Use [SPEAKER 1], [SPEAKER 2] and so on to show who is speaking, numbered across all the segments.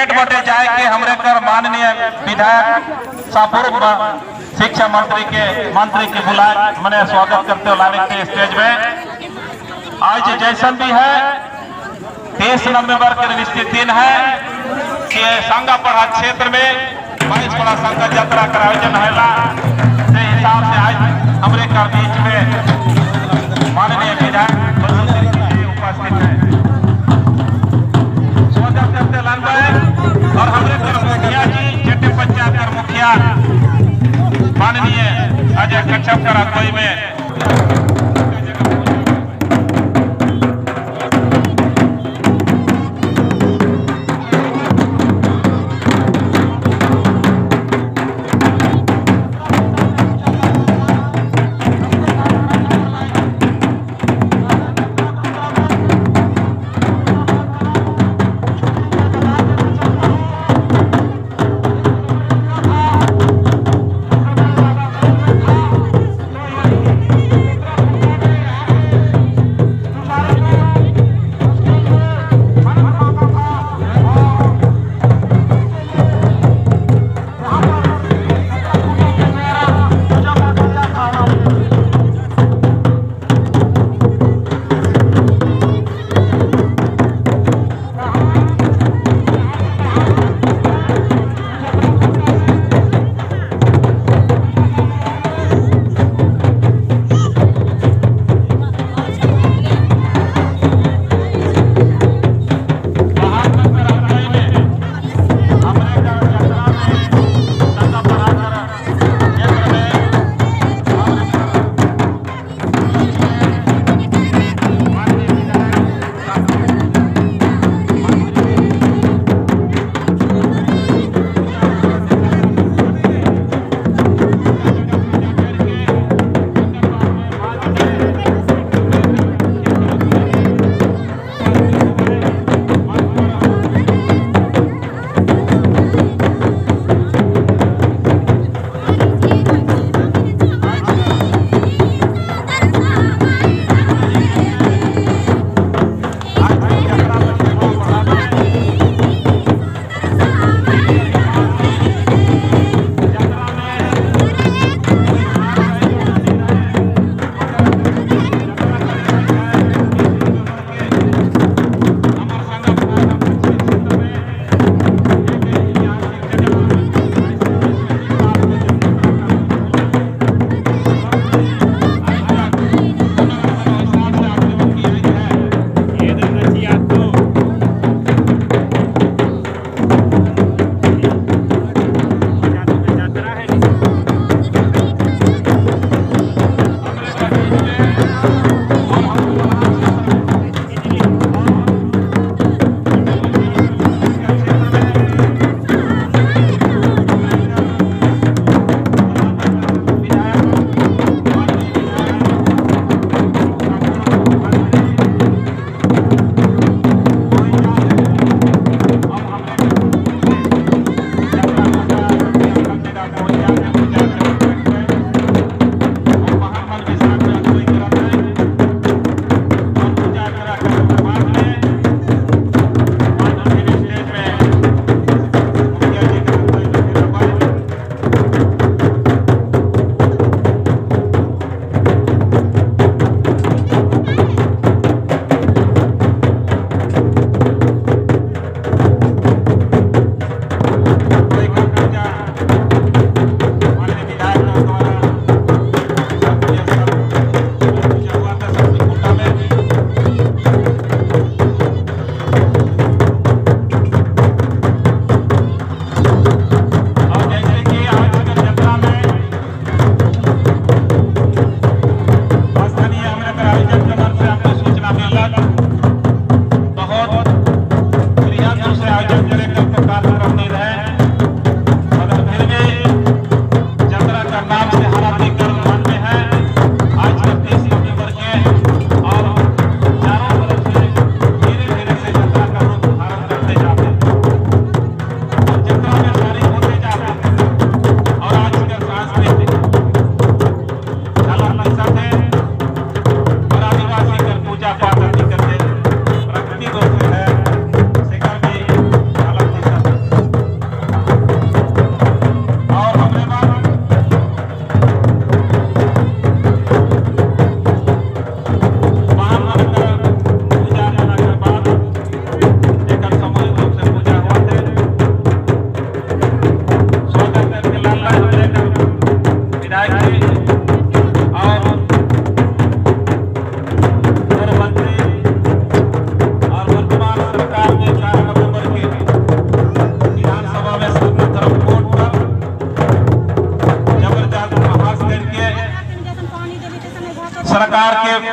[SPEAKER 1] गेट बटे जाए के हमरे कर माननीय विधायक पूर्व शिक्षा मंत्री के बुलाए मने स्वागत करते हो लाने के स्टेज में। आज जैसन भी है 30 नवंबर के निश्चित दिन है कि सांगापहाड़ क्षेत्र में 22 बड़ा संघ यात्रा का आयोजन है से हिसाब से आज हमरे का बीच में माननीय विधायक उपस्थित है। स्वागत करते लाल भाई और हमरे कर मुखिया जी, चट्टे पंचायत कर मुखिया माननीय अजय कच्छप कर अगुवाई में।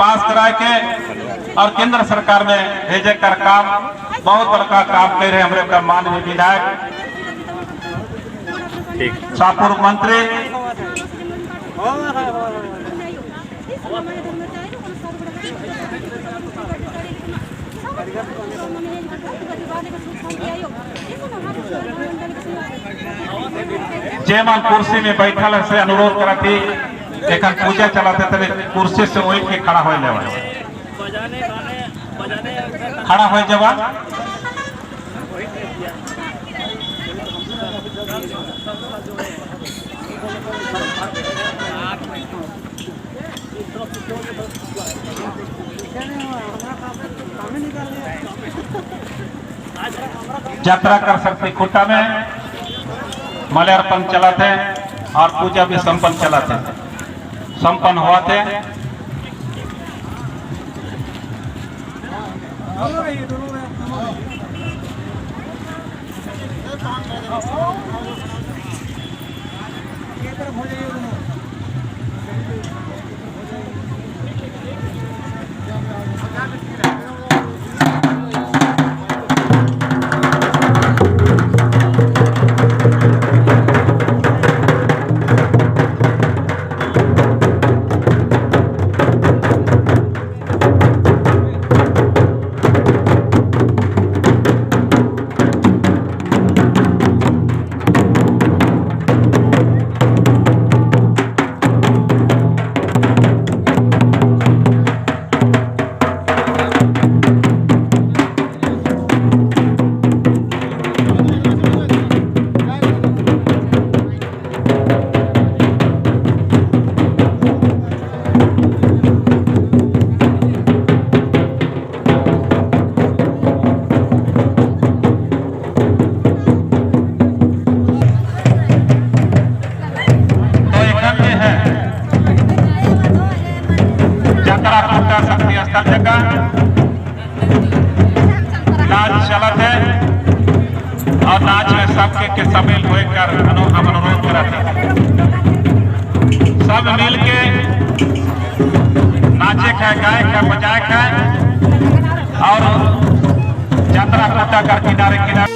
[SPEAKER 1] पास कराए के और केंद्र सरकार में भेजे कर काम बहुत बड़का काम कर रहे हमारे का माननीय विधायक, पूर्व मंत्री। जे मन कुर्सी में बैठल है से अनुरोध करती, एखन पूजा चलाते तले कुर्सी से उठ के खड़ा हो लेवा, खड़ा हो जवा। यात्रा कर सकते खुट्टा में माल्यार्पण चलाते और पूजा भी संपन्न चलाते, संपन्न हुआ थे। तो एखन जे है यात्रा खुट्टा शक्ति स्थल जगह नाच चलत है और नाच में सबके के शामिल होकर हम अनुरोध करते हैं, सब मिल के नाचे खाए, गाए खाए, बजाए खाए और यात्रा खुट्टा कर किनारे किनारे।